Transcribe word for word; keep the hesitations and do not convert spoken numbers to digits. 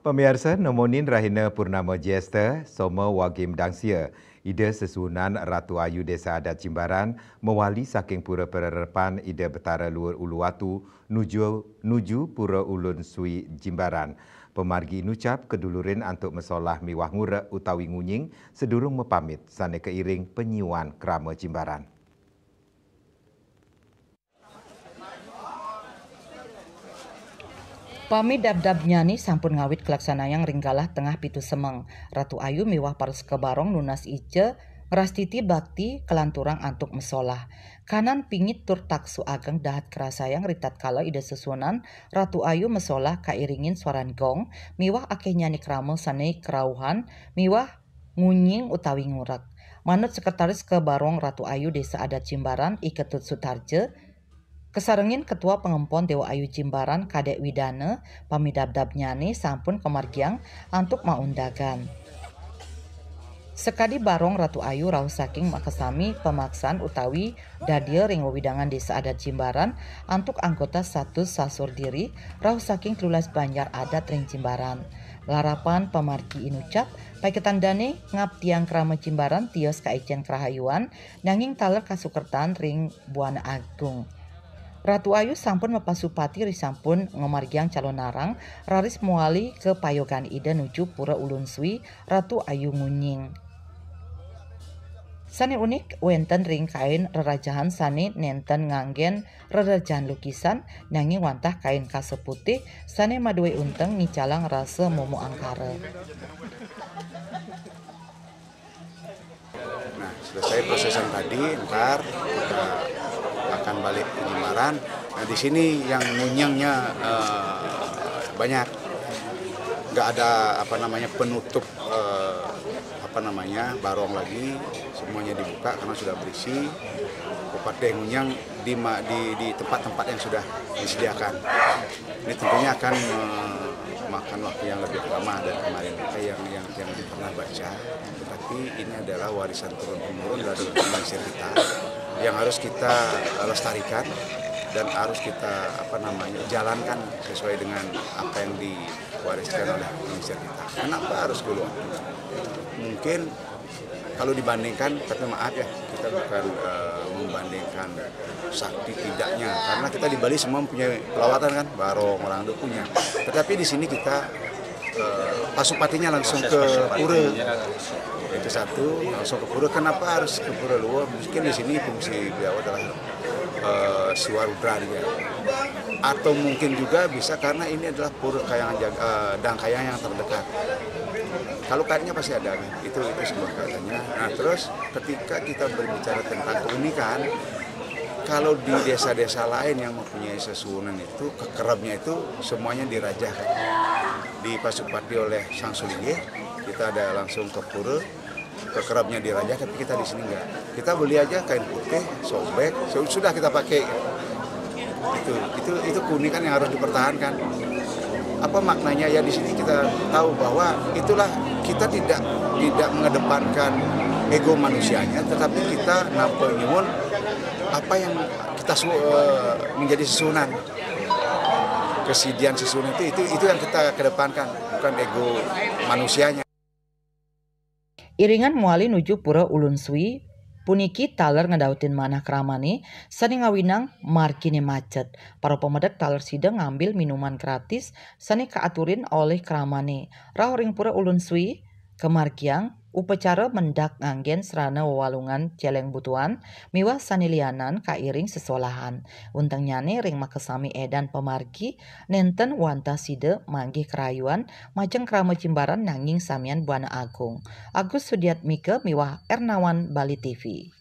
Pamiarsa, nemonin rahina Purnama Jesta, Soma Wagim Dangsia, Ida Sesuunan Ratu Ayu Desa Adat Jimbaran, mewali saking Pura Pererepan Ida Betara Luhur Uluwatu nuju, nuju Pura Ulun Swi Jimbaran. Pemargi inucap kedulurin antuk mesolah miwah ngurek utawi ngunying sedurung mepamit, sane keiring penyiuan krama Jimbaran. Pamidabdabnyane sampun ngawit kalaksanayang ring galah tengah pitu semeng. Ratu Ayu miwah para seka barong nunas ica ngrastiti bakti kalanturang antuk mesolah. Kanan pingit tur taksu ageng dahat karasayang ritatkala Ida Sesuunan Ratu Ayu mesolah kairingin swaran gong miwah akehnyane krama sane krauhan miwah ngunying utawi ngurek. Manut Sekretaris Kebarong Ratu Ayu Desa Adat Jimbaran, I Ketut Sutarja, kasarengin Ketua Pengempon Dewa Ayu Jimbaran, Kadek Widana, pamidabdabnyane sampun kamargiang antuk maundagan. Sakadi barong Ratu Ayu rauh saking makasami pamaksan utawi dadia ring wewidangan Desa Adat Jimbaran antuk anggota satus sasur diri rauh saking telulas banjar adat ring Jimbaran. Larapan pamargi inucap, paiketan dane ngaptiang krama Jimbaran tios kaicen karahayuan, nanging taler kasukertan ring Buana Agung. Ratu Ayu sampun mapasupati ri sampun ngamargiang calonarang, raris mawali ka payogan Ida nuju Pura Ulun Swi, Ratu Ayu ngunying. Sane unik, wenten ring kain rerajahan sane nenten nganggen rerajahan lukisan, nanging wantah kain kasa putih sane madue unteng ngicalang rasa momo angkara. Nah, selesai prosesan tadi, ntar kita akan balik ke Jimbaran. Nah, di sini yang ngunyingnya eh, banyak, nggak ada apa namanya penutup eh, apa namanya barong lagi, semuanya dibuka karena sudah berisi. Upateh ngunying di, ma- di, di tempat-tempat yang sudah disediakan. Ini tentunya akan memakan waktu yang lebih lama dari kemarin. Eh, yang yang yang pernah baca, tetapi ini adalah warisan turun temurun dari leluhur kita yang harus kita eh, lestarikan dan harus kita apa namanya jalankan sesuai dengan apa yang diwariskan oleh leluhur kita. Kenapa harus keluar? Mungkin kalau dibandingkan, tapi maaf ya, kita bukan eh, membandingkan sakti tidaknya, karena kita di Bali semua punya pelawatan kan, barong orang itu punya. Tetapi di sini kita eh, pasupatinya langsung ke pura. Itu satu, langsung ke pura. Kenapa harus ke Pura Luhur? Mungkin di sini fungsi beliau adalah eh, Siwa Rudra dia. Atau mungkin juga bisa karena ini adalah pura Kayangan Jag- eh, Dangkayang yang terdekat. Kalau kaitnya pasti ada kan. Itu itu sebuah kaitannya. Nah, terus ketika kita berbicara tentang keunikan, kalau di desa-desa lain yang mempunyai sesuunan itu, kekerabnya itu semuanya dirajahkan. Dipasupati oleh Sang Sulinggih, kita ada langsung ke pura, kekerabnya dirajah, tapi kita di sini enggak. Kita beli aja kain putih, sobek, su- sudah kita pakai. Itu itu itu keunikan yang harus dipertahankan. Apa maknanya? Ya, di sini kita tahu bahwa itulah kita tidak tidak mengedepankan ego manusianya, tetapi kita nampak nyuwun apa yang kita su- eh, menjadi sesuunan, kesidian sesuunan itu itu itu yang kita kedepankan, bukan ego manusianya. Iringan mawali nuju Pura Ulun Swi puniki taler ngedautin manah kramane sane ngawinang margine macet. Para pamedek taler sida ngambil minuman gratis sane kaaturin olih kramane. Rauh ring Pura Ulun Swi kamargiang upacara mendak nganggen srana wewalungan celeng butuan miwah sane lianan kairing sesolahan. Untengnyane ring makasami edan pamargi nenten wantah sida manggih karayuan majeng krama Jimbaran nanging samian Buana Agung. Agus Sudiatmika miwah Ernawan, Bali T V.